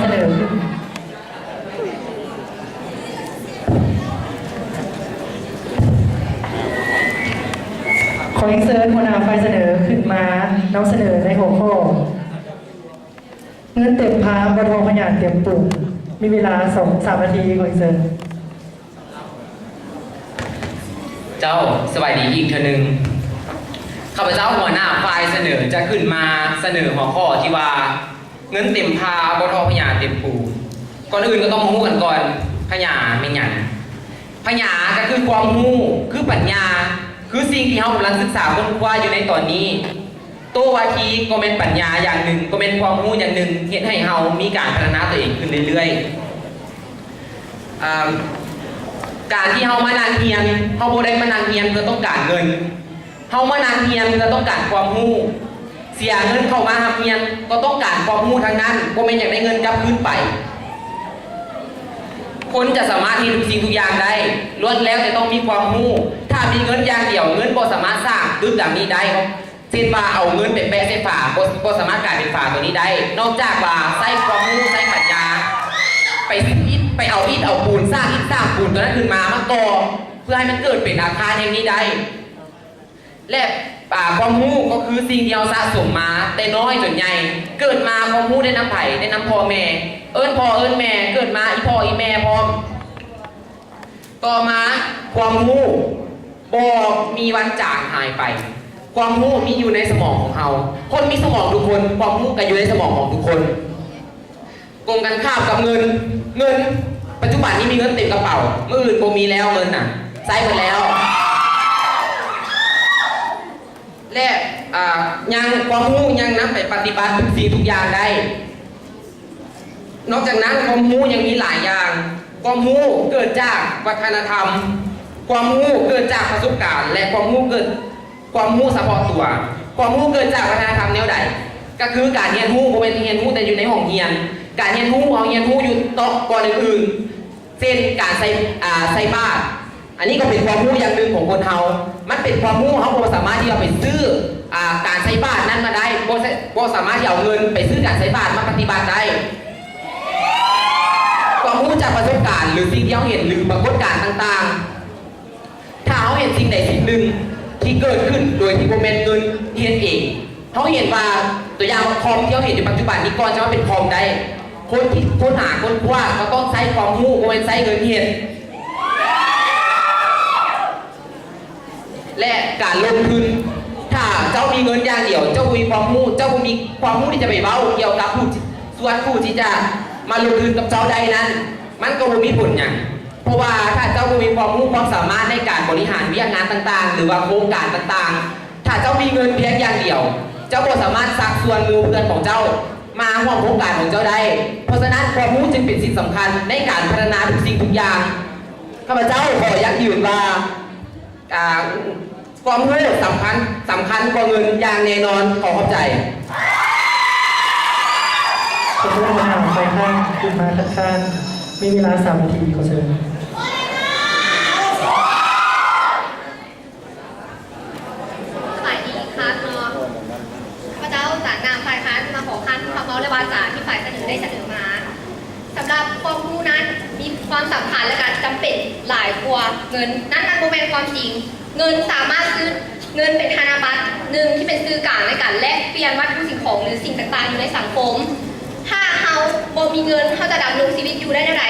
ສະເໜີ ຂໍຮຽນເຊີນຫົວໜ້າຝ່າຍສະເໜີຂຶ້ນມານຳສະເໜີໃນຫົວຂໍ້ ເງິນເຕັມພາ ບໍ່ທໍ່ພະຍາເຕັມປູ. ມີເວລາສອງສາມນາທີ ຂໍຮຽນເຊີນ. ເຈົ້າ, ສະບາຍດີອີກເທື່ອໜຶ່ງ. ຂ້າພະເຈົ້າຫົວໜ້າຝ່າຍສະເໜີຈະຂຶ້ນມາສະເໜີຫົວຂໍ້ທີ່ວ່າ ເງິນເຕັມພາ ບໍ່ທໍ່ພະຍາເຕັມປູ. ກ່ອນອື່ນກໍຕ້ອງມາຮູ້ກັນກ່ອນ ພະຍາແມ່ນຫຍັງ? ພະຍາກໍຄືຄວາມຮູ້, ຄືປັນຍາ, ຄືສິ່ງທີ່ເຮົາກຳລັງສຶກສາຄົ້ນຄວ້າຢູ່ໃນຕອນນີ້. ໂຕວາທີກໍແມ່ນປັນຍາຢ່າງໜຶ່ງ, ກໍແມ່ນຄວາມຮູ້ຢ່າງໜຶ່ງ, ເຮັດໃຫ້ເຮົາມີການພັດທະນາຕົວເອງຂຶ້ນເລື້ອຍໆ. ອາ ການທີ່ເຮົາມານັ່ງຮຽນ, ເຮົາບໍ່ໄດ້ມານັ່ງຮຽນເພື່ອຕ້ອງການເງິນ. ເຮົາມານັ່ງຮຽນເພື່ອຕ້ອງການຄວາມຮູ້. ເສຍເງິນເຂົ້າມາຮັບຮຽນກໍຕ້ອງການຄວາມຮູ້ທັງນັ້ນ, ບໍ່ແມ່ນຢາກໄດ້ເງິນກັບຄືນໄປ. ຄົນຈະສາມາດເຮັດທຸກສິ່ງທຸກຢ່າງໄດ້, ລ້ວນແລ້ວແຕ່ຕ້ອງມີຄວາມຮູ້. ຖ້າມີເງິນຢ່າງດຽວ, ເງິນບໍ່ສາມາດສ້າງຕຶກຫຼັງນີ້ໄດ້. ເຊັ່ນວ່າເອົາເງິນໄປແປະໃສ່ຝາ ບໍ່ ບໍ່ສາມາດກາຍເປັນຝາຕົວນີ້ໄດ້ ນອກຈາກວ່າໃຊ້ຄວາມຮູ້ ໃຊ້ປັນຍາ ໄປຊື້ອິດ ໄປເອົາອິດເອົາປູນ ສ້າງອິດສ້າງປູນຕົວນັ້ນຂຶ້ນມາ ມາກໍ່ເພື່ອໃຫ້ມັນເກີດເປັນອາຄານແຫ່ງນີ້ໄດ້. ແລະ ອາ ຄວາມຮູ້ກໍຄືສິ່ງທີ່ເຮົາສະສົມມາແຕ່ນ້ອຍຈົນໃຫຍ່. ເກີດມາຄວາມຮູ້ໄດ້ນຳໃຜ? ໄດ້ນຳພໍ່ແມ່. ເອີ້ນພໍ່ເອີ້ນແມ່ ເກີດມາອີ່ພໍ່ອີ່ແມ່ພ້ອມ. ຕໍ່ມາ ຄວາມຮູ້ບໍ່ມີວັນຈາງຫາຍໄປ. ຄວາມຮູ້ມີຢູ່ໃນສະໝອງຂອງເຮົາ. ຄົນມີສະໝອງທຸກຄົນ, ຄວາມຮູ້ກໍຢູ່ໃນສະໝອງຂອງທຸກຄົນ. ກົງກັນຂ້າມກັບເງິນ. ເງິນ, ປັດຈຸບັນນີ້ມີເງິນເຕັມກະເປົາ, ມື້ອື່ນບໍ່ມີແລ້ວເງິນນະ, ໃຊ້ໝົດແລ້ວ. ແລະ ອາ ຍັງ ຄວາມຮູ້ຍັງນຳໄປປະຕິບັດທຸກສິ່ງທຸກຢ່າງໄດ້. ນອກຈາກນັ້ນ ຄວາມຮູ້ຍັງມີຫຼາຍຢ່າງ. ຄວາມຮູ້ເກີດຈາກວັດທະນະທຳ, ຄວາມຮູ້ເກີດຈາກປະສົບການ ແລະ ຄວາມຮູ້ເກີດ ຄວາມຮູ້ສະເພາະຕົວ. ຄວາມຮູ້ເກີດຈາກວັດທະນະທຳແນວໃດ? ກໍຄືການຮຽນຮູ້ ບໍ່ແມ່ນຮຽນຮູ້ແຕ່ຢູ່ໃນຫ້ອງຮຽນ. ການຮຽນຮູ້ ເຮົາຮຽນຮູ້ຢູ່ໂຕະບ່ອນອື່ນໆ ເຊັ່ນ ການໃສ່ ອາ ໃສ່ບາດ. ອັນນີ້ກໍເປັນຄວາມຮູ້ຢ່າງໜຶ່ງຂອງຄົນເຮົາ. ມັນເປັນຄວາມຮູ້ ເຮົາບໍ່ສາມາດທີ່ຈະໄປຊື້ ອາ ການໃສ່ບາດນັ້ນມາໄດ້, ບໍ່ ບໍ່ສາມາດທີ່ເອົາເງິນໄປຊື້ການໃສ່ບາດມາປະຕິບັດໄດ້. ຄວາມຮູ້ຈາກປະສົບການ ຫຼື ສິ່ງທີ່ເຮົາເຫັນ ຫຼື ປາກົດການຕ່າງໆ. ຖ້າເຮົາເຫັນສິ່ງໃດສິ່ງໜຶ່ງທີ່ເກີດຂຶ້ນໂດຍທີ່ບໍ່ແມ່ນເງິນເຮັດເອງ, ເຮົາເຫັນວ່າ ຕົວຢ່າງວ່າຄອມທີ່ເຮົາເຫັນຢູ່ປັດຈຸບັນນີ້ ກ່ອນຈະມາເປັນຄອມໄດ້, ຄົນທີ່ຄົ້ນຫາຄົ້ນຄວ້າກໍຕ້ອງໃຊ້ຄວາມຮູ້ ບໍ່ແມ່ນໃຊ້ເງິນເຮັດ. ແລະ ການລົງທຶນ, ຖ້າເຈົ້າມີເງິນຢ່າງດຽວ ເຈົ້າບໍ່ມີຄວາມຮູ້, ເຈົ້າບໍ່ມີຄວາມຮູ້ທີ່ຈະໄປເວົ້າກ່ຽວກັບຜູ້ ສ່ວນຜູ້ທີ່ຈະມາລົງທຶນກັບເຈົ້າໄດ້ນັ້ນ, ມັນກໍບໍ່ມີຜົນຫຍັງ. ເພາະວ່າຖ້າເຈົ້າບໍ່ມີຄວາມຮູ້ຄວາມສາມາດໃນການບໍລິຫານວຽກງານຕ່າງໆ ຫຼືວ່າໂຄງການຕ່າງໆ, ຖ້າເຈົ້າມີເງິນພຽງຢ່າງດຽວ, ເຈົ້າບໍ່ສາມາດຊັກຊວນໝູ່ເພື່ອນຂອງເຈົ້າມາຮ່ວມໂຄງການຂອງເຈົ້າໄດ້. ເພາະສະນັ້ນ ຄວາມຮູ້ຈຶ່ງເປັນສິ່ງສຳຄັນໃນການພັດທະນາທຸກສິ່ງທຸກຢ່າງ. ຂ້າພະເຈົ້າຂໍຢັ້ງຢືນວ່າ ອາ ຄວາມຮູ້ສຳຄັນ ສຳຄັນກວ່າເງິນຢ່າງແນ່ນອນ. ຂໍຂອບໃຈ. ຂໍເຊີນຫົວໜ້າຝ່າຍຄ້ານຂຶ້ນມາຄັດຄ້ານ. ມີເວລາສາມນາທີ. ຂໍເຊີນ. ສະບາຍດີອີກຄັ້ງເນາະ. ຂ້າພະເຈົ້າ ຈາກນາມຝ່າຍຄ້ານ ມາຂໍຄ້ານຄຳເວົ້າ ແລະ ວາຈາທີ່ຝ່າຍສະເໜີໄດ້ສະເໜີມາ. ສຳລັບຄວາມຮູ້ນັ້ນ ມີຄວາມສຳຄັນ ແລະ ກະຈຳເປັນຫຼາຍກວ່າເງິນ. ນັ້ນມັນບໍ່ແມ່ນຄວາມຈິງ. ເງິນສາມາດຊື້ ເງິນເປັນທະນະບັດໜຶ່ງທີ່ເປັນສື່ກາງໃນການແລກປ່ຽນວັດຖຸສິ່ງຂອງ ຫຼື ສິ່ງຕ່າງໆຢູ່ໃນສັງຄົມ. ຖ້າເຮົາບໍ່ມີເງິນ ເຮົາຈະດຳລົງຊີວິດຢູ່ໄດ້ແນວໃດ?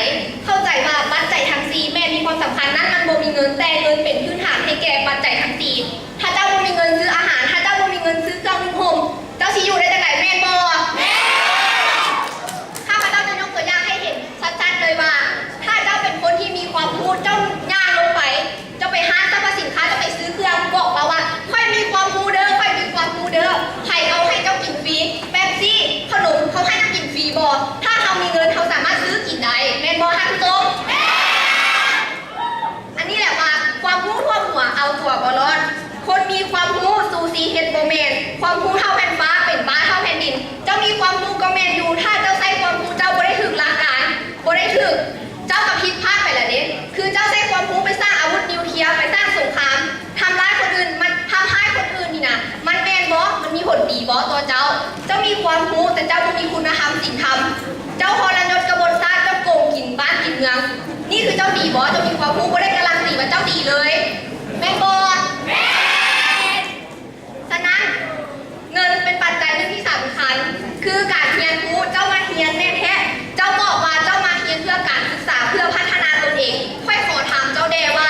ເຂົ້າໃຈວ່າປັດໄຈທັງສີ່ແມ່ນມີຄວາມສຳຄັນ, ນັ້ນມັນບໍ່ມີເງິນ, ແຕ່ເງິນເປັນພື້ນຖານໃຫ້ແກ່ປັດໄຈທັງສີ່. ຖ້າເຈົ້າບໍ່ມີເງິນຊື້ອາຫານ, ຖ້າເຈົ້າບໍ່ມີເງິນຊື້ເຄື່ອງນຸ່ງຫົ່ມ, ເຈົ້າຊິຢູ່ໄດ້ຈັ່ງໃດ, ແມ່ນບໍ່? ແມ່ນ. ຂ້າພະເຈົ້າຈະຍົກຕົວຢ່າງໃຫ້ເຫັນຊັດໆເລີຍວ່າ ຖ້າເຈົ້າເປັນຄົນທີ່ມີຄວາມຮູ້, ເຈົ້າຍ່າງລົງໄປ, ເຈົ້າໄປຮ້ານສັບພະສິນຄ້າ, ເຈົ້າໄປຊື້ເຄື່ອງ, ບອກລາວວ່າ ຂ້ອຍມີຄວາມຮູ້ເດີ, ຂ້ອຍມີຄວາມຮູ້ເດີ. ໃຜເອົາໃຫ້ເຈົ້າກິນຟຣີ? ເປັບຊີ, ຂະໜົມ, ເຂົາໃຫ້ເຈົ້າກິນຟຣີບໍ່? ຖ້າເຮົາມີເງິນ, ເຮົາສາມາດຊື້ກິນໄດ້, ແມ່ນບໍ່ທ່ານຜູ້ຊົມ? ແມ່ນ. ອັນນີ້ແຫຼະວ່າ ຄວາມຮູ້ຖ້ວມຫົວເອົາຕົວບໍ່ລອດ. ຄົນມີຄວາມຮູ້ຊູຊີເຮັດບໍ່ແມ່ນ, ຄວາມຮູ້ເທົ່າແຜ່ນຟ້າ, ເປັນບ້າເທົ່າແຜ່ນດິນ. ເຈົ້າມີຄວາມຮູ້ກໍແມ່ນຢູ່, ຖ້າເຈົ້າໃຊ້ຄວາມຮູ້ເຈົ້າບໍ່ໄດ້ຖືກຫຼັກການ, ບໍ່ໄດ້ຖືກ, ເຈົ້າກໍຜິດພາດໄປລະເດ້. ຄືເຈົ້າໃຊ້ຄວາມຮູ້ໄປສ້າງອາວຸດນິວເຄຍ, ໄປສ້າງສົງຄາມ, ທຳລາຍຄົນອື່ນ, ມັນທຳຮ້າຍຄົນອື່ນນີ້ນະ, ມັນແມ່ນບໍ່? ມັນມີຜົນດີບໍ່ຕໍ່ເຈົ້າ? ເຈົ້າມີຄວາມຮູ້, ແຕ່ເຈົ້າບໍ່ມີຄຸນນະທຳ, ສິນທຳ. ເຈົ້າທໍລະຍົດກະບົດຊາດ, ເຈົ້າໂກງກິນບ້ານກິນເມືອງ. ນີ້ຄືເຈົ້າດີບໍ? ເຈົ້າມີຄວາມຮູ້, ບໍ່ໄດ້ກາລັນຕີວ່າເຈົ້າດີເລີຍ. ແມ່ນບໍ່? ແມ່ນ. ສະນັ້ນ, ເງິນເປັນປັດໄຈໜຶ່ງທີ່ສຳຄັນ ຄືການຮຽນຮູ້. ເຈົ້າມາຮຽນແມ່ນແທ້, ເຈົ້າບອກວ່າເຈົ້າມາຮຽນເພື່ອການສຶກສາ, ເພື່ອພັດທະນາຕົນເອງ. ຂ້ອຍຂໍຖາມເຈົ້າແດ່ວ່າ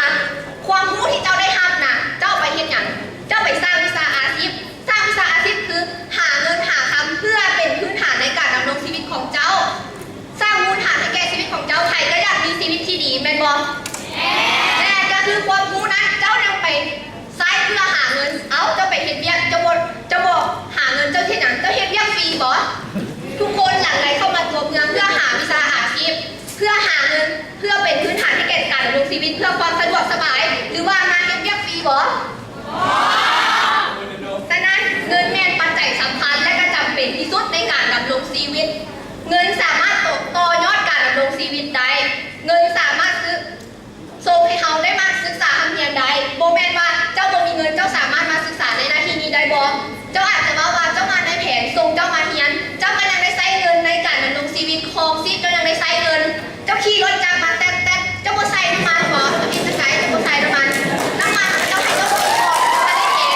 ຄວາມຮູ້ທີ່ເຈົ້າໄດ້ຮັບນະ, ເຈົ້າເອົາໄປເຮັດຫຍັງ? ເຈົ້າໄປສ້າງວິຊາອາຊີບ. ສ້າງວິຊາອາຊີບຄືຫາເງິນຫາຄຳ ເພື່ອເປັນພື້ນຖານໃນການດຳລົງຊີວິດຂອງເຈົ້າ. ສ້າງມູນຖານໃຫ້ແກ່ຊີວິດຂອງເຈົ້າ. ໃຜກໍຢາກມີຊີວິດທີ່ດີ ແມ່ນບໍ່? ແມ່ນ. ແຕ່ກໍຄືຄວາມຮູ້ນັ້ນ ເຈົ້ານຳໄປໃຊ້ເພື່ອຫາເງິນ. ເອົ້າ, ເຈົ້າໄປເຮັດວຽກ, ເຈົ້າບໍ່, ເຈົ້າບໍ່ຫາເງິນ, ເຈົ້າເຮັດຫຍັງ? ເຈົ້າເຮັດວຽກຟຣີບໍ? ທຸກຄົນຫຼັ່ງໄຫຼເຂົ້າມາຕົວເມືອງເພື່ອຫາວິຊາອາຊີບ, ເພື່ອຫາເງິນ, ເພື່ອເປັນພື້ນຖານໃຫ້ແກ່ການດຳລົງຊີວິດ, ເພື່ອຄວາມສະດວກສະບາຍ, ຫຼືວ່າມາເຮັດວຽກຟຣີບໍ? ສະນັ້ນ, ເງິນແມ່ນປັດໄຈສຳຄັນ ແລະ ກໍຈຳເປັນທີ່ສຸດໃນການດຳລົງຊີວິດ. ເງິນສາມາດຕໍ່ ຕໍ່ຍອດການດຳລົງຊີວິດໄດ້. ເງິນສາມາດຊື້ ສົ່ງໃຫ້ເຮົາໄດ້ມາສຶກສາຮ່ຳຮຽນໄດ້. ບໍ່ແມ່ນວ່າເຈົ້າບໍ່ມີເງິນ ເຈົ້າສາມາດມາສຶກສາໃນໜ້າທີ່ນີ້ໄດ້ບໍ່? ເຈົ້າອາດຈະເວົ້າວ່າເຈົ້າມາໃນແຜນສົ່ງເຈົ້າມາຮຽນ, ເຈົ້າກໍຍັງໄດ້ໃຊ້ເງິນໃນການດຳລົງຊີວິດ, ຄອງຊີບເຈົ້າຍັງໄດ້ໃຊ້ເງິນ. ເຈົ້າຂີ່ລົດຈັກມາແຕັດໆ ເຈົ້າບໍ່ໃສ່ນ້ຳມັນບໍ? ເຮັດຈັ່ງໃດເຈົ້າບໍ່ໃສ່ນ້ຳມັນ? ນ້ຳມັນເຈົ້າໃຫ້ເຈົ້າບໍລິໂພກ ເຈົ້າບໍ່ໄດ້ເກັບ.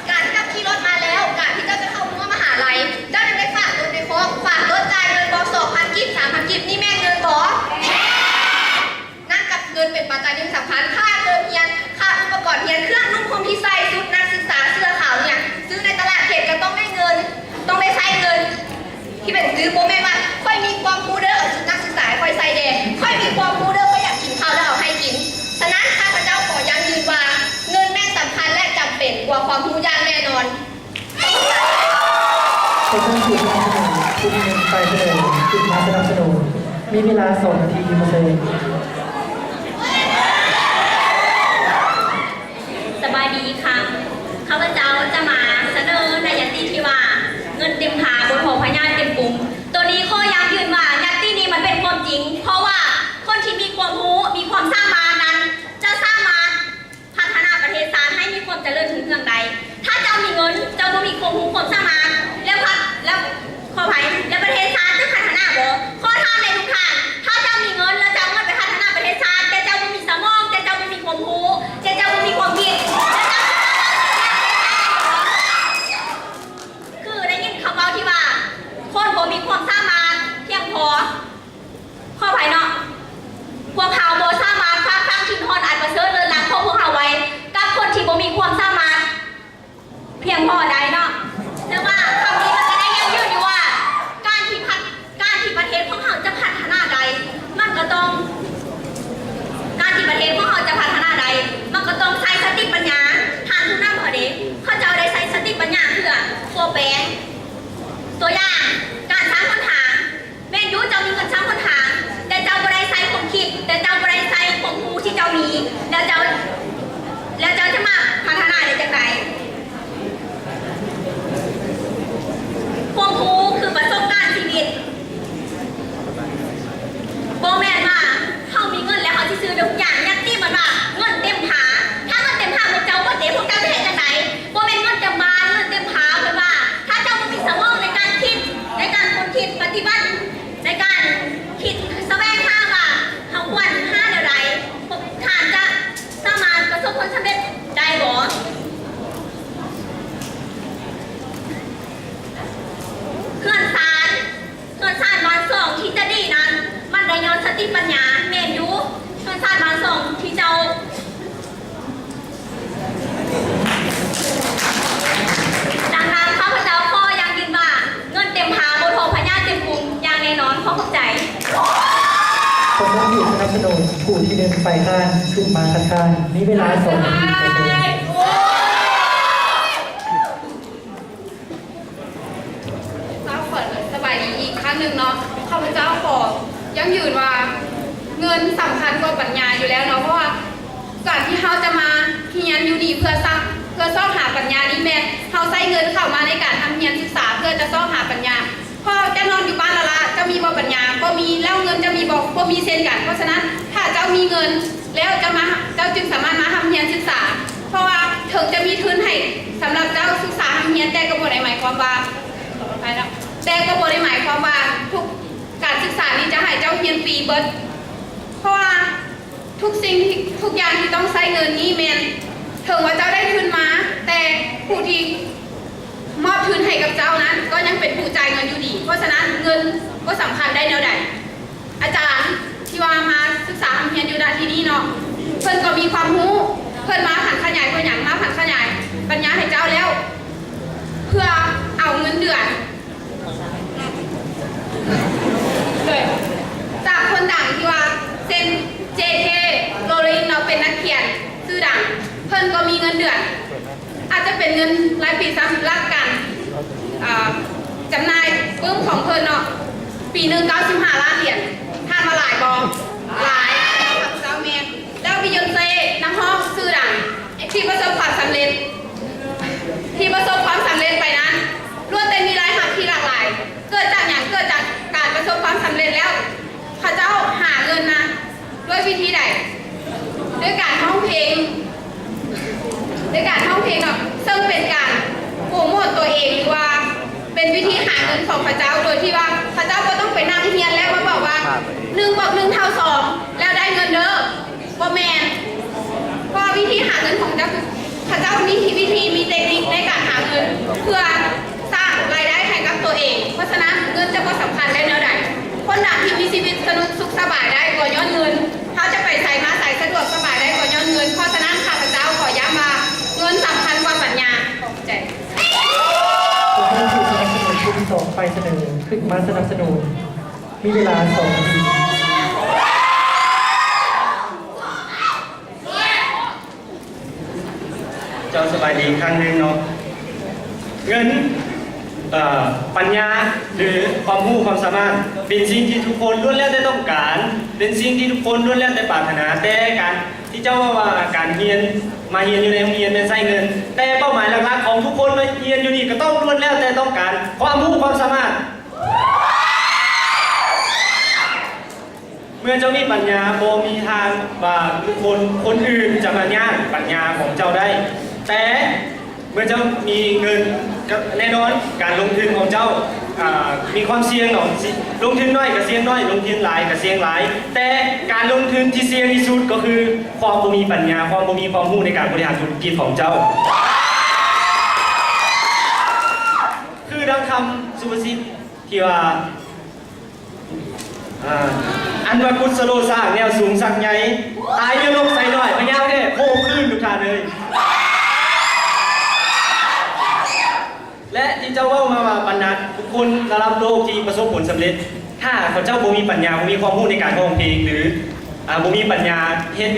ການທີ່ເຈົ້າຂີ່ລົດມາແລ້ວ, ການທີ່ເຈົ້າຈະເຂົ້າຮົ້ວມະຫາໄລ, ເຈົ້າຍັງໄດ້ຝາກລົດໃນຄອກ, ຝາກລົດ, ຈ່າຍເງິນບໍ? ສອງພັນກີບ, ສາມພັນກີບ, ນີ້ແມ່ນເງິນບໍ? ແມ່ນ. ນັ້ນກັບເງິນເປັນປັດໄຈໜຶ່ງສຳຄັນ. ຄ່າເຕີມຮຽນ, ຄ່າອຸປະກອນຮຽນ, ເຄື່ອງນຸ່ງຫົ່ມທີ່ໃສ່, ຊຸດນັກສຶກສາເສື້ອຂາວນີ້, ຊື້ໃນຕະຫຼາດເຂດກໍຕ້ອງໄດ້ເງິນ, ຕ້ອງໄດ້ໃຊ້ເງິນ. ທີ່ເປັນ ຄືບໍ່ແມ່ນວ່າຂ້ອຍມີຄວາມຮູ້ເດີ ເອົາຊຸດນັກສຶກສາໃຫ້ຂ້ອຍໃສ່ແດ່, ຂ້ອຍມີຄວາມຮູ້ເດີ ຂ້ອຍຢາກກິນເຂົ້າແລ້ວເອົາໃຫ້ກິນ. ສະນັ້ນ ຂ້າພະເຈົ້າຂໍຢັ້ງຢືນວ່າ ເງິນແມ່ນສຳຄັນ ແລະ ຈຳເປັນກວ່າຄວາມຮູ້ຢ່າງແນ່ນອນ. ຂໍເຊີນຜູ້ສະໜັບສະໜູນ ຜູ້ທີ່ໜຶ່ງຝ່າຍສະເໜີ ຂຶ້ນມາສະໜັບສະໜູນ. ມີເວລາສອງນາທີ ຂໍເຊີນ. ສະບາຍດີອີກຄັ້ງ. ຂ້າພະເຈົ້າຈະມາສະເໜີໃນຍັດຕິທີ່ວ່າ ເງິນເຕັມຜາບໍ່ທໍ່ພະຍາດເຕັມປຸງ. ໂຕນີ້ຂໍຢັ້ງຢືນວ່າຍັດຕິນີ້ມັນເປັນຄວາມຈິງ, ເພາະວ່າຄົນທີ່ມີຄວາມຮູ້, ມີຄວາມສາມາດນັ້ນ ຈະສາມາດພັດທະນາປະເທດຊາດໃຫ້ມີຄວາມຈະເລີນຮຸ່ງເຮືອງໄດ້. ຖ້າເຈົ້າມີເງິນ, ເຈົ້າບໍ່ມີຄວາມຮູ້ຄວາມສາມາດ, ແລ້ວພັດ, ແລ້ວ ຂໍອະໄພ, ແລ້ວປະເທດຊາດຈະພັດທະນາບໍ່? ຂໍຖາມແດ່ທຸກທ່ານ, ຖ້າເຈົ້າມີເງິນແລ້ວເຈົ້າເອົາເງິນໄປພັດທະນາປະເທດຊາດ, ແຕ່ເຈົ້າບໍ່ມີສະໝອງ, ແຕ່ເຈົ້າບໍ່ມີຄວາມຮູ້, ແຕ່ເຈົ້າບໍ່ມີຄວາມຄິດ, ແລ້ວເຈົ້າ ຄືໄດ້ຍິນຄຳເວົ້າທີ່ວ່າ ຄົນບໍ່ມີຄວາມສາມາດພຽງພໍ. ຂໍອະໄພເນາະ, ພວກເຮົາບໍ່ສາມາດຝາກຝັງຖິ່ນຮອນອັນປະເສີດເລີດລ້ຳຂອງພວກເຮົາໄວ້ກັບຄົນທີ່ບໍ່ມີຄວາມສາມາດ ພຽງພໍໄດ້ເນາະ. ແຕ່ວ່າຄຳນີ້ມັນກໍໄດ້ຢັ້ງຢືນຢູ່ວ່າ ການທີ່ພັດ, ການທີ່ປະເທດຂອງເຮົາຈະພັດທະນາໄດ້ ມັນກໍຕ້ອງ, ການທີ່ປະເທດຂອງເຮົາຈະພັດທະນາໄດ້ ມັນກໍຕ້ອງໃຊ້ສະຕິປັນຍາ. ທ່ານຜູ້ນຳເຮົາເດ ເຂົາເຈົ້າໄດ້ໃຊ້ສະຕິປັນຍາເພື່ອປົວແປງ. ຕົວຢ່າງ, ການສ້າງຫົນທາງ. ແມ່ນຢູ່ ເຈົ້າມີເງິນສ້າງຫົນທາງ, ແຕ່ເຈົ້າບໍ່ໄດ້ໃຊ້ຄວາມຄິດ, ແຕ່ເຈົ້າບໍ່ໄດ້ໃຊ້ຄວາມຮູ້ທີ່ເຈົ້າມີ, ແລ້ວເຈົ້າ, ແລ້ວເຈົ້າຈະມາພັດທະນາໄດ້ຈັ່ງໃດ? ຄວາມຮູ້ຄືປະສົບການຊີວິດ. ບໍ່ແມ່ນວ່າເຮົາມີເງິນແລ້ວເຮົາຊິຊື້ໄດ້ທຸກຢ່າງ. ຍັດຕິມັນວ່າເງິນເຕັມຜາ. ຖ້າເງິນເຕັມຜາພວກເຈົ້າເບິດເດ, ພວກເຈົ້າຈະເຮັດຈັ່ງໃດ? ບໍ່ແມ່ນເງິນເຕັມບ້ານ, ເງິນເຕັມຜາ. ເພິ່ນວ່າ ຖ້າເຈົ້າບໍ່ມີສະໝອງໃນການຄິດ, ໃນການຄົ້ນຄິດປະຕິບັດ, ໃນການຄິດສະແຫວງຫາວ່າເຮົາຄວນຫາແນວໃດ, ທ່ານຈະສາມາດປະສົບຜົນສຳເລັດໄດ້ບໍ່? ເຮືອນຊານ, ເຮືອນຊານບ້ານຊ່ອງທີ່ຈະດີນັ້ນ, ມັນໄດ້ຍ້ອນສະຕິປັນຍາ. ແມ່ນຢູ່, ເຮືອນຊານບ້ານຊ່ອງທີ່ເຈົ້າ ດັ່ງນັ້ນ ຂ້າພະເຈົ້າຂໍຢັ້ງຢືນວ່າ ເງິນເຕັມຜາບໍ່ທໍ່ພະຍາດເຕັມປຸງຢ່າງແນ່ນອນ. ຂໍຂອບໃຈ. ຂໍເຊີນຜູ້ສະໜັບສະໜູນຜູ້ທີໜຶ່ງຝ່າຍຄ້ານຂຶ້ນມາຄັດຄ້ານ. ມີເວລາສອງນາທີ. ເຈົ້າ ຂໍສະບາຍດີອີກຄັ້ງໜຶ່ງເນາະ. ຂ້າພະເຈົ້າຂໍຢັ້ງຢືນວ່າ ເງິນສຳຄັນກວ່າປັນຍາຢູ່ແລ້ວເນາະ, ເພາະວ່າການທີ່ເຮົາຈະມາຮຽນຢູ່ນີ້ເພື່ອສ້າງ, ເພື່ອຊອກຫາປັນຍານີ້ ແມ່ນເຮົາໃຊ້ເງິນເຂົ້າມາໃນການຮ່ຳຮຽນສຶກສາ ເພື່ອຈະຊອກຫາປັນຍາ. ເພາະເຈົ້ານອນຢູ່ບ້ານລ້າໆ ເຈົ້າມີບໍ່ປັນຍາ? ບໍ່ມີ. ແລ້ວເງິນເຈົ້າມີບໍ່? ບໍ່ມີເຊັ່ນກັນ. ເພາະສະນັ້ນ ຖ້າເຈົ້າມີເງິນແລ້ວ ເຈົ້າມາ, ເຈົ້າຈຶ່ງສາມາດມາຮ່ຳຮຽນສຶກສາ. ເພາະວ່າເຖິງຈະມີທຶນໃຫ້ສຳລັບເຈົ້າສຶກສາຮ່ຳຮຽນ, ແຕ່ກໍບໍ່ໄດ້ໝາຍຄວາມວ່າ, ຂໍອະໄພເນາະ, ແຕ່ກໍບໍ່ໄດ້ໝາຍຄວາມວ່າທຸກການສຶກສານີ້ຈະໃຫ້ເຈົ້າຮຽນຟຣີເບິດ, ເພາະວ່າທຸກສິ່ງທີ່ ທຸກຢ່າງທີ່ຕ້ອງໃຊ້ເງິນນີ້ແມ່ນ ເຖິງວ່າເຈົ້າໄດ້ທຶນມາ, ແຕ່ຜູ້ທີ່ມອບທຶນໃຫ້ກັບເຈົ້ານັ້ນກໍຍັງເປັນຜູ້ຈ່າຍເງິນຢູ່ດີ. ເພາະສະນັ້ນເງິນບໍ່ສຳຄັນໄດ້ແນວໃດ. ອາຈານທີ່ວ່າມາສຶກສາຮ່ຳຮຽນຢູ່ນະທີ່ນີ້ເນາະ, ເພິ່ນກໍມີຄວາມຮູ້, ເພິ່ນມາຜັນຂະຫຍາຍເພື່ອຫຍັງ? ມາຜັນຂະຫຍາຍປັນຍາໃຫ້ເຈົ້າແລ້ວ ເພື່ອເອົາເງິນເດືອນ ໂດຍ ຈາກຄົນດັງທີ່ວ່າເຊັ່ນ ເຈເຄ ໂຣລິງເນາະ ເປັນນັກຂຽນຊື່ດັງ, ເພິ່ນກໍມີເງິນເດືອນ ອາດຈະເປັນເງິນລາຍປີສຳລັບການ ອ່າ ຈຳໜ່າຍປຶ້ມຂອງເພິ່ນເນາະ ປີໜຶ່ງເກົ້າສິບຫ້າລ້ານຫຼຽນ. ທ່ານວ່າຫຼາຍບໍ່? ຫຼາຍ. ແລ້ວຂ້າພະເຈົ້າແມ່ນ ແລ້ວບີຢອນເຊ ນັກຮ້ອງຊື່ດັງທີ່ປະສົບຄວາມສຳເລັດ ທີ່ປະສົບຄວາມສຳເລັດໄປນັ້ນ ລ້ວນແຕ່ມີລາຍຮັບທີ່ຫຼາກຫຼາຍ. ເກີດຈາກຫຍັງ? ເກີດຈາກການປະສົບຄວາມສຳເລັດແລ້ວ ເຂົາເຈົ້າຫາເງິນມາດ້ວຍວິທີໃດ? ດ້ວຍການຮ້ອງເພງ, ດ້ວຍການຮ້ອງເພງເນາະ, ເຊິ່ງເປັນການໂປຣໂມດຕົວເອງ ຫຼືວ່າເປັນວິທີຫາເງິນຂອງເຂົາເຈົ້າ ໂດຍທີ່ວ່າເຂົາເຈົ້າບໍ່ຕ້ອງໄປນັ່ງຮຽນ ແລ້ວມາບອກວ່າ ໜຶ່ງບວກໜຶ່ງເທົ່າສອງ ແລ້ວໄດ້ເງິນເດີ. ບໍ່ແມ່ນ, ເພາະວ່າວິທີຫາເງິນຂອງເຈົ້າ ເຂົາເຈົ້າມີວິທີ ມີເຕັກນິກໃນການຫາເງິນ ເພື່ອສ້າງລາຍໄດ້ໃຫ້ກັບຕົວເອງ. ເພາະສະນັ້ນ ເງິນຈະບໍ່ສຳຄັນໄດ້ແນວໃດ. ຄົນດັງທີ່ມີຊີວິດສະໜຸກສຸກສະບາຍໄດ້ກໍຍ້ອນເງິນ, ເຮົາຈະໄປໃສມາໃສສະດວກສະບາຍໄດ້ກໍຍ້ອນເງິນ. ເພາະສະນັ້ນ ຂ້າພະເຈົ້າຂໍຢ້ຳວ່າ ເງິນສຳຄັນກວ່າປັນຍາ. ຂອບໃຈ. ຜູ້ສະໜັບສະໜູນຜູ້ທີສອງ ໄປສະເໜີ ຂຶ້ນມາສະໜັບສະໜູນ. ມີເວລາສອງນາທີ. ເຈົ້າ ສະບາຍດີອີກຄັ້ງໜຶ່ງເນາະ. ເງິນ ເອີ ປັນຍາ ຫຼື ຄວາມຮູ້ຄວາມສາມາດ ເປັນສິ່ງທີ່ທຸກຄົນລ້ວນແລ້ວແຕ່ຕ້ອງການ, ເປັນສິ່ງທີ່ທຸກຄົນລ້ວນແລ້ວແຕ່ປາດຖະໜາ. ແຕ່ການທີ່ເຈົ້າເວົ້າວ່າການຮຽນ ມາຮຽນຢູ່ໃນໂຮງຮຽນແມ່ນໃຊ້ເງິນ, ແຕ່ເປົ້າໝາຍຫຼັກໆຂອງທຸກຄົນມາຮຽນຢູ່ນີ້ກໍຕ້ອງລ້ວນແລ້ວແຕ່ຕ້ອງການຄວາມຮູ້ຄວາມສາມາດ. ເມື່ອເຈົ້າມີປັນຍາ ບໍ່ມີທາງວ່າບຸກຄົນຄົນອື່ນຈະມາຍາດປັນຍາຂອງເຈົ້າໄດ້, ແຕ່ເມື່ອເຈົ້າມີເງິນ ກໍແນ່ນອນ ການລົງທຶນຂອງເຈົ້າ ອ່າ ມີຄວາມສ່ຽງເນາະ, ຊິລົງທຶນໜ້ອຍກໍສ່ຽງໜ້ອຍ, ລົງທຶນຫຼາຍກໍສ່ຽງຫຼາຍ, ແຕ່ການລົງທຶນທີ່ສ່ຽງທີ່ສຸດກໍຄືຄວາມບໍ່ມີປັນຍາ, ຄວາມບໍ່ມີຄວາມຮູ້ໃນການບໍລິຫານທຸລະກິດຂອງເຈົ້າ. ຄືດັ່ງຄຳສຸພາສິດທີ່ວ່າ ອ່າ ອັນວ່າກຸດສະໂລສ້າງແນວສູງສັກໃຫຍ່ ຕາຍເຍອະລົກໃສ່ໜ້ອຍ ພະຍາວແທ້ໂຄຄືນ ທຸກທ່ານເອີຍ. ແລະ ທີ່ເຈົ້າເວົ້າມາວ່າບັນດາບຸກຄົນລະດັບໂລກທີ່ປະສົບຜົນສຳເລັດ ຖ້າເຂົາເຈົ້າບໍ່ມີປັນຍາ ບໍ່ມີຄວາມຮູ້ໃນການຮ້ອງເພງ ຫຼື ອ່າ ບໍ່ມີປັນຍາເຮັດ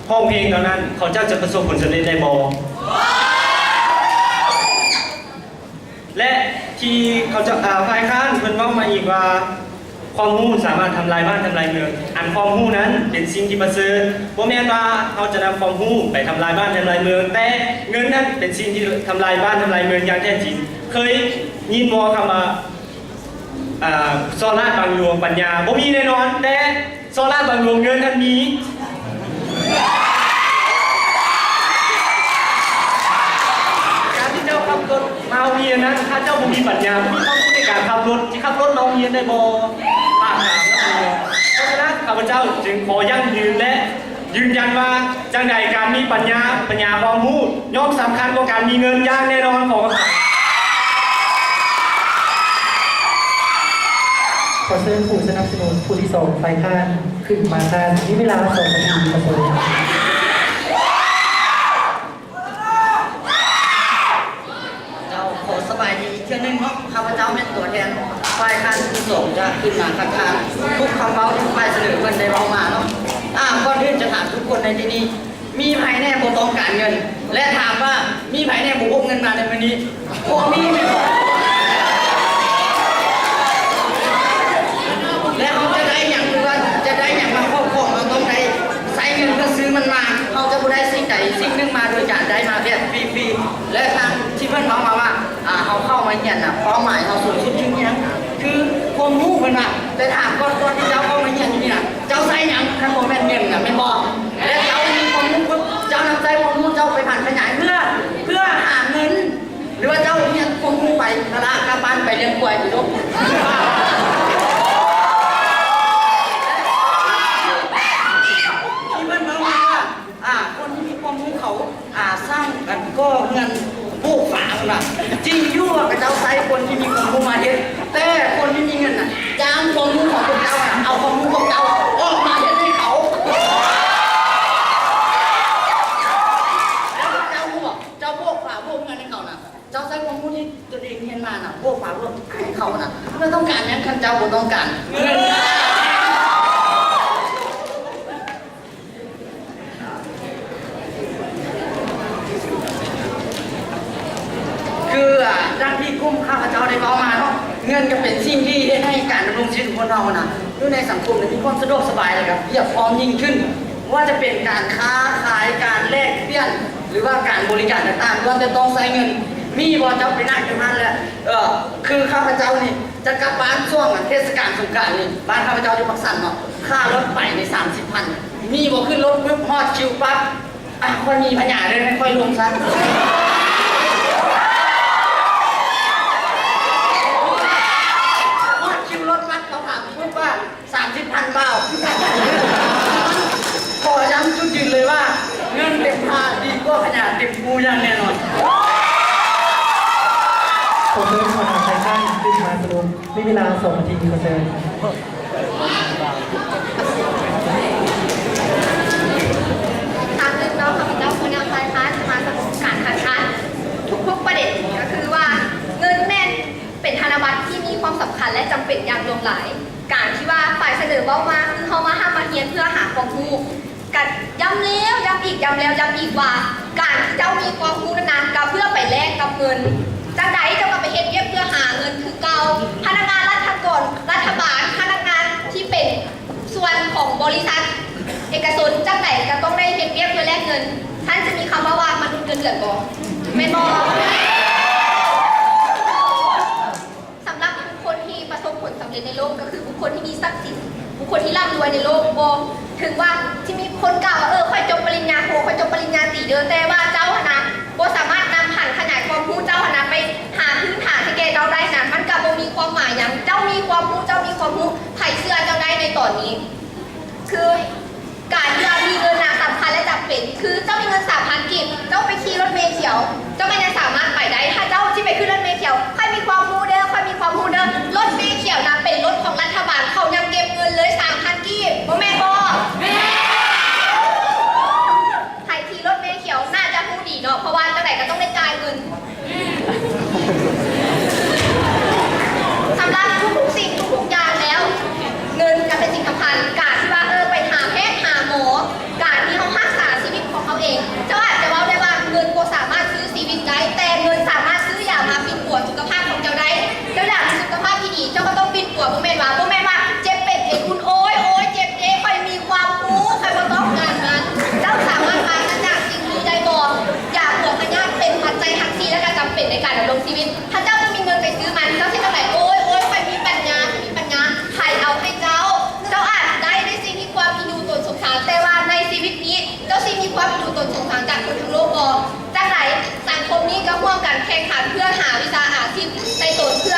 ຮ້ອງເພງເຫຼົ່ານັ້ນ ເຂົາເຈົ້າຈະປະສົບຜົນສຳເລັດໄດ້ບໍ່? ແລະ ທີ່ເຂົາເຈົ້າ ອ່າ ຝ່າຍຄ້ານເພິ່ນເວົ້າມາອີກວ່າ ຄວາມຮູ້ສາມາດທຳລາຍບ້ານທຳລາຍເມືອງ. ອັນຄວາມຮູ້ນັ້ນເປັນສິ່ງທີ່ປະເສີດ. ບໍ່ແມ່ນວ່າເຮົາຈະນຳຄວາມຮູ້ໄປທຳລາຍບ້ານທຳລາຍເມືອງ, ແຕ່ເງິນນັ້ນເປັນສິ່ງທີ່ທຳລາຍບ້ານທຳລາຍເມືອງຢ່າງແທ້ຈິງ. ເຄີຍຍິນບໍ່ຄຳວ່າ ອ່າ ສໍ້ລາດບັງຫຼວງປັນຍາບໍ່ມີແນ່ນອນ, ແຕ່ ສໍ້ລາດບັງຫຼວງເງິນຫັ້ນມີ. ການທີ່ເຈົ້າຂັບລົດມາໂຮງຮຽນນັ້ນ ຖ້າເຈົ້າບໍ່ມີປັນຍາ ບໍ່ມີຄວາມຮູ້ໃນການຂັບລົດ ຊິຂັບລົດມາໂຮງຮຽນໄດ້ບໍ່? ປາກຖາມເນາະ. ເພາະສະນັ້ນ ຂ້າພະເຈົ້າຈຶ່ງຂໍຢັ້ງຢືນ ແລະ ຢືນຢັນວ່າ ຈັ່ງໃດການມີປັນຍາ, ປັນຍາຄວາມຮູ້ ຍ່ອມສຳຄັນກວ່າການມີເງິນຢ່າງແນ່ນອນ. ຂໍ ຂໍເຊີນຜູ້ສະໜັບສະໜູນຜູ້ທີສອງຝ່າຍຄ້ານຂຶ້ນມາທ່ານ. ມີເວລາສອງນາທີ ຂໍເຊີນ. ເຈົ້າ ຂໍສະບາຍດີອີກເທື່ອໜຶ່ງເນາະ, ຂ້າພະເຈົ້າແມ່ນຕົວແທນຝ່າຍຄ້ານຜູ້ສອງ ຈະຂຶ້ນມາທັກທາຍທຸກຄຳເວົ້າທີ່ຝ່າຍສະເໜີເພິ່ນໄດ້ເວົ້າມາເນາະ. ອາ ກ່ອນອື່ນຈະຖາມທຸກຄົນໃນທີ່ນີ້ ມີໃຜແດ່ບໍ່ຕ້ອງການເງິນ ແລະ ຖາມວ່າມີໃຜແດ່ບໍ່ພົກເງິນມາໃນມື້ນີ້? ບໍ່ມີແມ່ນບໍ່? ແລະ ເຮົາຈະໄດ້ຫຍັງ ຫຼືວ່າຈະໄດ້ຫຍັງມາຄອບຄອງ ເຮົາຕ້ອງໄດ້ໃຊ້ເງິນເພື່ອຊື້ມັນມາ. ເຮົາຈະບໍ່ໄດ້ສິ່ງໃດສິ່ງໜຶ່ງມາໂດຍການໄດ້ມາແບບຟຣີໆ. ແລະ ທາງທີ່ເພິ່ນເວົ້າມາວ່າ ອ່າ ເຮົາເຂົ້າມາຮຽນນະ ເປົ້າໝາຍເຮົາສູງສຸດຄືຫຍັງ? ຄືຄວາມຮູ້ເພິ່ນວ່າ. ແຕ່ຖາມກ່ອນ ກ່ອນທີ່ເຈົ້າເຂົ້າມາຮຽນຢູ່ນີ້ນະ ເຈົ້າໃຊ້ຫຍັງ? ຄັນບໍ່ແມ່ນເງິນນະ ແມ່ນບໍ່? ແລະ ເຈົ້າມີຄວາມຮູ້ປຶບ ເຈົ້ານຳໃຊ້ຄວາມຮູ້ເຈົ້າໄປຜັນຂະຫຍາຍເພື່ອ ເພື່ອຫາເງິນ ຫຼືວ່າເຈົ້າຮຽນຄວາມຮູ້ໄປຕະຫຼາດ ກັບບ້ານໄປລ້ຽງຄວາຍໄປໂລດ. ສ້າງກັນກໍ່ເຮືອນໂບກຝາ ເພິ່ນວ່າ. ຈິງຢູ່ວ່າເຂົາເຈົ້າໃຊ້ຄົນທີ່ມີຄວາມຮູ້ມາເຮັດ, ແຕ່ຄົນທີ່ມີເງິນນະ ຈ້າງຄວາມຮູ້ຂອງພວກເຈົ້ານະ ເອົາຄວາມຮູ້ຂອງເຈົ້າອອກມາເຮັດໃຫ້ເຂົາ. ແລ້ວເຈົ້າຮູ້ບໍ່? ເຈົ້າໂບກຝາໂບກເຮືອນໃຫ້ເຂົານະ ເຈົ້າໃຊ້ຄວາມຮູ້ທີ່ຕົນເອງຮຽນມານະ ໂບກຝາເພື່ອໃຫ້ເຂົານະ. ເພິ່ນຕ້ອງການຫຍັງ ຄັນເຈົ້າບໍ່ຕ້ອງການເງິນ? ຄື ອາ ດັ່ງທີ່ກຸ່ມຂ້າພະເຈົ້າໄດ້ເວົ້າມາເນາະ, ເງິນກໍເປັນສິ່ງທີ່ເຮັດໃຫ້ການດຳລົງຊີວິດຂອງຄົນເຮົານະ ຢູ່ໃນສັງຄົມນີ້ມີຄວາມສະດວກສະບາຍ ແລະ ກໍພຽບພ້ອມຍິ່ງຂຶ້ນ. ບໍ່ວ່າຈະເປັນການຄ້າຂາຍ, ການແລກປ່ຽນ ຫຼືວ່າການບໍລິການຕ່າງໆ ລ້ວນແຕ່ຕ້ອງໃຊ້ເງິນ. ມີບໍ່ ເຈົ້າໄປນັ່ງຢູ່ຫັ້ນແຫຼະ? ເອີ ຄືຂ້າພະເຈົ້ານີ້ຈະກັບບ້ານຊ່ວງເທດສະການສົງການນີ້, ບ້ານຂ້າພະເຈົ້າຢູ່ປາກຊັນເນາະ, ຄ່າລົດໄປນີ້ສາມສິບພັນ. ມີບໍ່ ຂຶ້ນລົດປຶບ ຮອດຄິວປັບ ອາ ຂ້ອຍມີພະຍາດເດີ ໃຫ້ຂ້ອຍລົງຊະ. ຮອດຄິວລົດປັບ ເຂົາຖາມປຶບວ່າ ສາມສິບພັນບ່າວ. ຂໍຢ້ຳຈຸດຢືນເລີຍວ່າ ເງິນເຕັມຖ້າດີກວ່າພະຍາເຕັມຄູ່ຢ່າງແນ່ນອນ. ຂໍເຊີນຫົວໜ້າຝ່າຍຄ້ານຂຶ້ນມາສະຫຼຸບ ມີເວລາສອງນາທີ ຂໍເຊີນ. ທາງໜຶ່ງເນາະ ຂ້າພະເຈົ້າຜູ້ນຳຝ່າຍຄ້ານຈະມາສະຫຼຸບການຄັດຄ້ານທຸກໆປະເດັນ ກໍຄືວ່າເງິນແມ່ນເປັນທະນະບັດທີ່ມີຄວາມສຳຄັນ ແລະ ຈຳເປັນຢ່າງຫຼວງຫຼາຍ. ການທີ່ວ່າຝ່າຍສະເໜີເວົ້າມາ ຄືເຮົາມາຮ່ຳມາຮຽນເພື່ອຫາຄວາມຮູ້. ກະຢ້ຳແລ້ວຢ້ຳອີກ ຢ້ຳແລ້ວຢ້ຳອີກວ່າ ການທີ່ເຈົ້າມີຄວາມຮູ້ນັ້ນນະ ກະເພື່ອໄປແລກກັບເງິນ. ຈັ່ງໃດເຈົ້າກະໄປເຮັດວຽກເພື່ອຫາເງິນຄືເກົ່າ. ພະນັກງານລັດຖະກອນ ລັດຖະບານ, ພະນັກງານທີ່ເປັນສ່ວນຂອງບໍລິສັດເອກະຊົນ ຈັ່ງໃດກະຕ້ອງໄດ້ເຮັດວຽກເພື່ອແລກເງິນ. ທ່ານຈະມີຄຳເວົ້າວ່າມະນຸດເງິນເດືອນບໍ່? ແມ່ນບໍ່? ສຳລັບບຸກຄົນທີ່ປະສົບຜົນສຳເລັດໃນໂລກ ກໍຄືບຸກຄົນທີ່ມີຊັກສິນ, ບຸກຄົນທີ່ລ່ຳລວຍໃນໂລກ. ບໍ່ ເຖິງວ່າຊິມີຄົນກ່າວວ່າ ເອີ ຂ້ອຍຈົບປະລິນຍາໂທ, ຂ້ອຍຈົບປະລິນຍາຕີເດີ, ແຕ່ວ່າເຈົ້າຫັ້ນນະ ບໍ່ສາມາດນຳຜັນຂະຫຍາຍຄວາມຮູ້ເຈົ້າຫັ້ນນະ ໄປຫາພື້ນຖານໃຫ້ແກ່ເຈົ້າໄດ້ນະ ມັນກະບໍ່ມີຄວາມໝາຍຫຍັງ. ເຈົ້າມີຄວາມຮູ້, ເຈົ້າມີຄວາມຮູ້, ໃຜເຊື່ອເຈົ້າໄດ້ໃນຕອນນີ້? ຄື ການທີ່ວ່າມີເງິນນະສຳຄັນ ແລະ ຈຳເປັນ. ຄືເຈົ້າມີເງິນສາມພັນກີບ ເຈົ້າໄປຂີ່ລົດເມຂຽວ ເຈົ້າກໍຍັງສາມາດໄປໄດ້. ຖ້າເຈົ້າຊິໄປຂຶ້ນລົດເມຂຽວ ຂ້ອຍມີຄວາມຮູ້ເດີ ຂ້ອຍມີຄວາມຮູ້ເດີ. ລົດເມຂຽວນະເປັນລົດຂອງລັດຖະບານ ເຂົາຍັງເກັບເງິນເລີຍສາມພັນກີບ ບໍ່ແມ່ນບໍ່? ໃຜຂີ່ລົດເມຂຽວໜ້າຈະຮູ້ດີເນາະ ເພາະວ່າຈັ່ງໃດກໍຕ້ອງໄດ້ຈ່າຍເງິນ. ສຳລັບທຸກໆສິ່ງທຸກໆຢ່າງແລ້ວ ເງິນກໍເປັນສິ່ງສຳຄັນ. ການທີ່ວ່າ ເອີ ໄປຫາແພດຫາໝໍ, ການທີ່ເຮົາຮັກສາຊີວິດຂອງເຮົາເອງ. ເຈົ້າອາດຈະເວົ້າໄດ້ວ່າເງິນບໍ່ສາມາດຊື້ຊີວິດໄດ້, ແຕ່ເງິນສາມາດຊື້ຢາມາປິ່ນປົວສຸຂະພາບຂອງເຈົ້າໄດ້. ເຈົ້າຢາກມີສຸຂະພາບທີ່ດີ, ເຈົ້າກໍຕ້ອງປິ່ນປົວ, ບໍ່ແມ່ນວ່າ ບໍ່ແມ່ນວ່າເຈັບເປັນເອງພຸ້ນ ໂອ້ຍ ໂອ້ຍ ເຈັບເດ້ ຂ້ອຍມີຄວາມຮູ້ ຂ້ອຍບໍ່ຕ້ອງການມັນ. ເຈົ້າສາມາດປາສະຈາກສິ່ງນີ້ໄດ້ບໍ່? ຢາຫົວພະຍາດເປັນປັດໄຈທັງສີ່ ແລະ ກໍຈຳເປັນໃນການດຳລົງຊີວິດ. ຖ້າເຈົ້າບໍ່ມີເງິນໄປຊື້ມັນ, ເຈົ້າຊິຈັ່ງໃດ? ໂອ້ຍ ໂອ້ຍ ຂ້ອຍມີປັນຍາ ຂ້ອຍມີປັນຍາ. ໃຜເອົາໃຫ້ເຈົ້າ? ເຈົ້າອາດໄດ້ໃນສິ່ງທີ່ຄວາມອີ່ໜູຕົນສົງສານ, ແຕ່ວ່າໃນຊີວິດນີ້ ເຈົ້າຊິມີຄວາມອີ່ໜູຕົນສົງສານຈາກຄົນທັງໂລກບໍ່? ຈັ່ງໃດ ສັງຄົມນີ້ກໍຮ່ວມກັນແຂ່ງຂັນເພື່ອຫາວິຊາອາຊີບໃສ່ຕົນ ເພື່ອ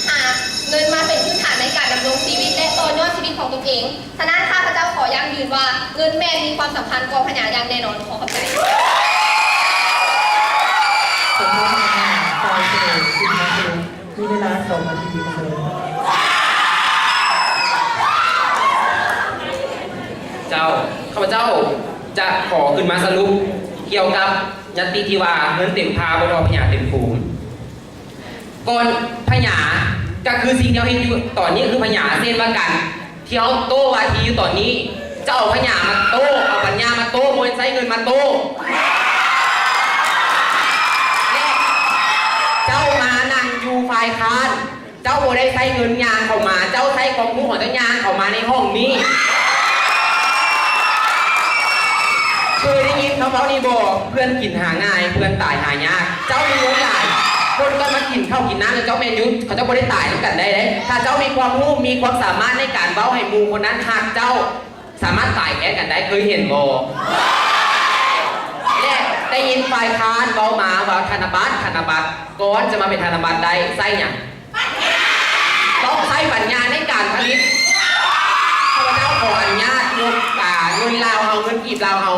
ຫາເງິນມາເປັນພື້ນຖານໃນການດຳລົງຊີວິດ ແລະ ຕໍ່ຍອດຊີວິດຂອງຕົນເອງ. ສະນັ້ນ ຂ້າພະເຈົ້າຂໍຢັ້ງຢືນວ່າ ເງິນແມ່ນມີຄວາມສຳຄັນກວ່າພະຍາຢ່າງແນ່ນອນ. ຂໍຂອບໃຈ. ຂໍໂທດນະ ຝ່າຍສະເໜີ ມີເວລາສອງນາທີ. ເຈົ້າ ຂ້າພະເຈົ້າຈະຂໍຂຶ້ນມາສະຫຼຸບກ່ຽວກັບຍັດຕິທີ່ວ່າ ເງິນເຕັມຜ້າບໍ່ທໍ່ພະຍາເຕັມພູມ. ກ່ອນພະຍາ ກໍຄືສິ່ງທີ່ເຮົາເຮັດຢູ່ຕອນນີ້ຄືພະຍາ, ເຊັ່ນວ່າການທີ່ເຮົາໂຕ້ວາທີຢູ່ຕອນນີ້ ເຈົ້າເອົາພະຍາມາໂຕ້, ເອົາປັນຍາມາໂຕ້, ບໍ່ແມ່ນໃຊ້ເງິນມາໂຕ້. ແລະ ເຈົ້າມານັ່ງຢູ່ຝ່າຍຄ້ານ, ເຈົ້າບໍ່ໄດ້ໃຊ້ເງິນຍ່າງເຂົ້າມາ, ເຈົ້າໃຊ້ຄວາມຮູ້ຂອງເຈົ້າຍ່າງເຂົ້າມາໃນຫ້ອງນີ້. ເຄີຍໄດ້ຍິນຄຳເວົ້ານີ້ບໍ່? ເພື່ອນກິນຫາງ່າຍ, ເພື່ອນຕາຍຫາຍາກ. ເຈົ້າມີເງິນຫຼາຍ, ຄົນກໍມາກິນເຂົ້າກິນນ້ຳນຳເຈົ້າແມ່ນຢູ່, ເຂົາເຈົ້າບໍ່ໄດ້ຕາຍນຳກັນໄດ້ເດ້. ຖ້າເຈົ້າມີຄວາມຮູ້, ມີຄວາມສາມາດໃນການເວົ້າໃຫ້ໝູ່ຄົນນັ້ນຮັກເຈົ້າ, ສາມາດຕາຍແທນກັນໄດ້, ເຄີຍເຫັນບໍ່? ແລະ ໄດ້ຍິນຝ່າຍຄ້ານເວົ້າມາວ່າ ທະນະບັດ, ທະນະບັດ, ກ່ອນຈະມາເປັນທະນະບັດໄດ້ ໃຊ້ຫຍັງ? ຕ້ອງໃຊ້ປັນຍາໃນການຜະລິດ. ຂ້າພະເຈົ້າຂໍອະນຸຍາດຍົກ ອາ ເງິນລາວເຮົາ, ເງິນກີບລາວເຮົາ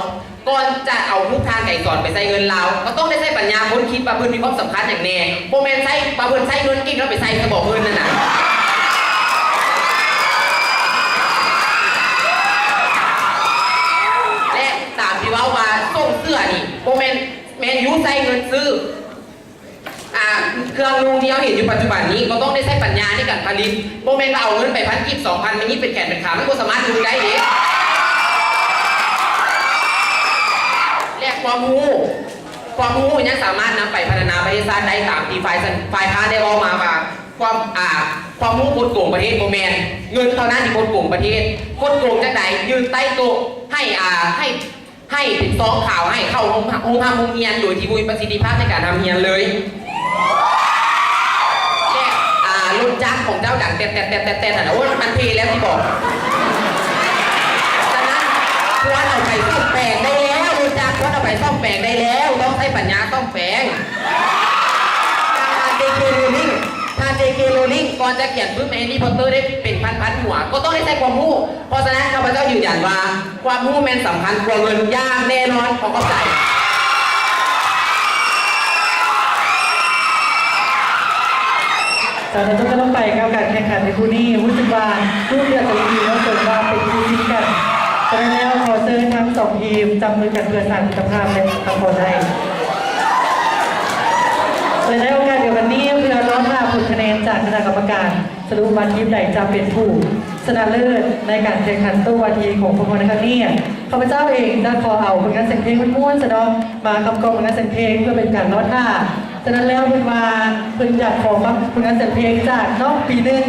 ກ່ອນຈະເອົາຮູບທ່ານໄກສອນໄປໃສ່ເງິນລາວ ກໍຕ້ອງໄດ້ໃຊ້ປັນຍາຄົ້ນຄິດວ່າເພິ່ນມີຄວາມສຳຄັນຫຍັງແດ່. ບໍ່ແມ່ນໃຊ້ວ່າເພິ່ນໃຊ້ເງິນເກັ່ງແລ້ວໄປໃສ່ສະບອກເງິນນັ້ນນະ. ແລະ ຕາມທີ່ເວົ້າວ່າສົ່ງເສື້ອນີ້ ບໍ່ແມ່ນ ແມ່ນຢູ່ໃຊ້ເງິນຊື້ ອ່າ ເຄື່ອງນຸ່ງທີ່ເຮົາເຫັນຢູ່ປັດຈຸບັນນີ້ ກໍຕ້ອງໄດ້ໃຊ້ປັນຍາໃນການຜະລິດ. ບໍ່ແມ່ນວ່າເອົາເງິນໄປພັນກີບ ສອງພັນ ມາຍິດເປັນແຂນເປັນຂາ ມັນບໍ່ສາມາດນຸ່ງໄດ້ເດ້. ແລະ ຄວາມຮູ້ ຄວາມຮູ້ຍັງສາມາດນຳໄປພັດທະນາປະເທດຊາດໄດ້ ຕາມທີ່ຝ່າຍ ຝ່າຍຄ້ານໄດ້ເວົ້າມາວ່າ ຄວາມ ອ່າ ຄວາມຮູ້ຄົດໂກງປະເທດບໍ່ແມ່ນ, ເງິນເທົ່ານັ້ນທີ່ຄົດໂກງປະເທດ. ຄົດໂກງຈັ່ງໃດ? ຢືນໃຕ້ໂຕະ ໃຫ້ ອ່າ ໃຫ້ ໃຫ້ເປັນຊອງຂາວ ໃຫ້ເຂົ້າໂຮງ ໂຮງຮ່ຳໂຮງຮຽນ ໂດຍທີ່ບໍ່ມີປະສິດທິພາບໃນການຮ່ຳຮຽນເລີຍ. ແລະ ອ່າ ລົດຈັກຂອງເຈົ້າດັງແຕດໆໆໆ ຫັ້ນນະ ໂອ້ຍ ມັນເພແລ້ວຊິບອກ. ສະນັ້ນ ຄວນເອົາໄປສ້ອມແປງໄດ້ແລ້ວ, ລົດຈັກຄວນເອົາໄປສ້ອມແປງໄດ້ແລ້ວ, ຕ້ອງໃຊ້ປັນຍາສ້ອມແປງ. ທ່ານ ເຈ ເຄ ໂຣລິງ ທ່ານ ເຈ ເຄ ໂຣລິງ ກ່ອນຈະຂຽນປຶ້ມ ແຮຣຣີ ພອດເຕີ ໄດ້ເປັນພັນໆຫົວ ກໍຕ້ອງໄດ້ໃຊ້ຄວາມຮູ້. ເພາະສະນັ້ນ ຂ້າພະເຈົ້າຢືນຢັນວ່າ ຄວາມຮູ້ແມ່ນສຳຄັນກວ່າເງິນຢ່າງແນ່ນອນ. ຂໍຂອບໃຈ. ສຳລັບຈົບລົງໄປກັບການແຂ່ງຂັນໃນຄູ່ນີ້ ຮູ້ສຶກວ່າລູກເລືອດຈະດີເນາະ ສົມວ່າເປັນຄູ່ຊີວິດກັນ. ສະນັ້ນແລ້ວ ຂໍເຊີນທັງສອງທີມຈັບມືກັນເພື່ອສ້າງມິດຕະພາບ ແລະ ພັກຜ່ອນໄດ້. ແລະ ໃນໂອກາດດຽວກັນນີ້ ເພື່ອລໍຖ້າຜົນຄະແນນຈາກຄະນະກຳມະການ ສະຫຼຸບວ່າທີມໃດຈະເປັນຜູ້ຊະນະເລີດໃນການແຂ່ງຂັນໂຕ້ວາທີຂອງພວກເຮົາໃນຄັ້ງນີ້, ຂ້າພະເຈົ້າເອງຈະຂໍເອົາຜົນງານສຽງເພງມ່ວນໆຊະເນາະ ມາກຳກັບຜົນງານສຽງເພງເພື່ອເປັນການລໍຖ້າ. ສະນັ້ນແລ້ວເພິ່ນວ່າເພິ່ນຢາກຂໍຟັງຜົນງານສຽງເພງຈາກນ້ອງປີໜຶ່ງ.